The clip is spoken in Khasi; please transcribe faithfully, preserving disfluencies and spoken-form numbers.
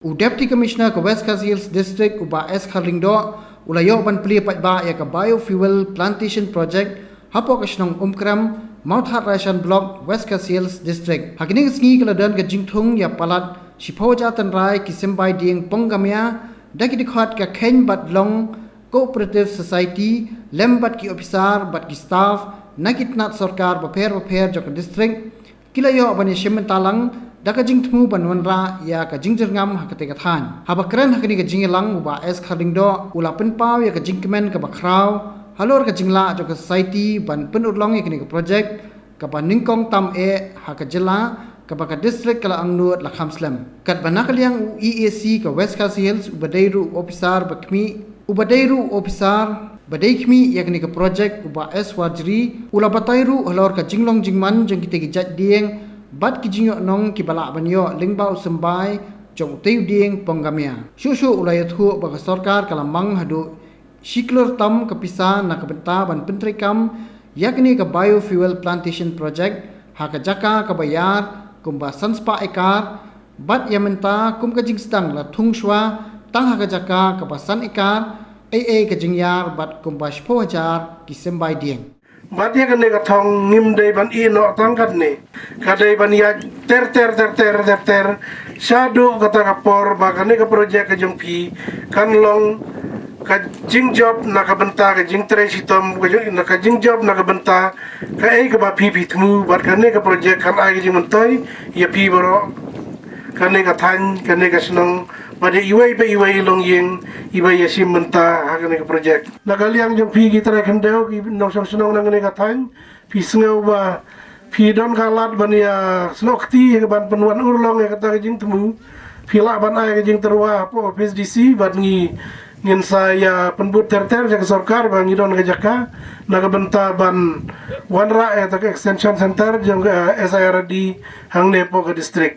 U Deputy Commissioner ka West Khasi Hills District, u Bah S Khar Lyngdoh, u la ïoh ban plie paidbah ïa ka Biofuel Plantation Project hapoh ka shnong Umkrem, Mawthadraishan Block, West Khasi Hills District. Ha kane ka sngi ka la don ka jingthung ïa palat shiphew hajar tynrai ki symbai dieng Ponggamia da ki dkhot ka Kheiñ bad Long Cooperative Society lem bad ki ophisar bad ki staff na ki tnat sorkar bapher bapher jong ka district, ki la ïoh ban ïashim bynta lang da ka jingthmu ban wanrah ïa ka jingjyrngam ha katei ka thaiñ. Haba kren ha kane ka jingïalang, u Bah S Khar Lyngdoh u la pynpaw ïa ka jingkmen kaba khraw halor ka jinglah jong ka Society ban pynurlong ïa kane ka project kaba nyngkong tam eh ha ka jylla, kaba ka district ka la angnud la kham slem. Katba na ka liang u E A C ka West Khasi Hills, uba dei ruh u ophisar ba khmih, uba dei ruh u ophisar ba dei khmih ïa kane ka project, u Bah S Warjri, u la batai ruh halor ka jinglong jingman jong kitei ki jait dieng bad ki jingïohnong kiba lah ban ïoh lyngba u symbai jong utei u dieng Ponggamia. Shuh shuh u la ïathuh ba ka sorkar ka la mang haduh shi klur tam ka pisa na ka bynta ban pyntreikam ïa kane ka Biofuel Plantation Project ha ka jaka kaba ïar kumba san spah ekar, bad ïa mynta kum ka jingsdang la thung shuwa tang ha ka jaka kaba san ekar, ei ei ka jingïar bad kumba shiphew hajar ki symbai dieng. Bad ïa kane ka thong ngim dei ban ïeh noh tang katne, ka dei ban ïaid ter ter ter ter ter ter shaduh kata ka por ba kane ka project ka jong phi kan long ka jingjop na ka bynta ka jingtrei shitom, ka jing, na ka jingjop na ka bynta kaei kaba phi phi thmu, bad kane ka project kan ai ka jingmyntoi ïa phi baroh, kane ka thaiñ, kane ka shnong, bad ïa iwei pa iwei i longïing iba ïashim bynta ha kane ka project. Na ka liang jong phi ki trai khyndew, ki nongshong shnong na kane ka thaiñ, phi sngew ba phi don ka lad ban ïasnoh kti ïa ka ban pynwan urlong ïa kata ka jingthmu, phi lah ban ai ka jingtyrwa hapoh office D C, bad ngi, ngin sa ïa pynbud ter ter ïa ka sorkar ba ngi don ka jaka na ka bynta ban wanrah ïa kata ka extension center jong ka S I R D hangne hapoh ka district.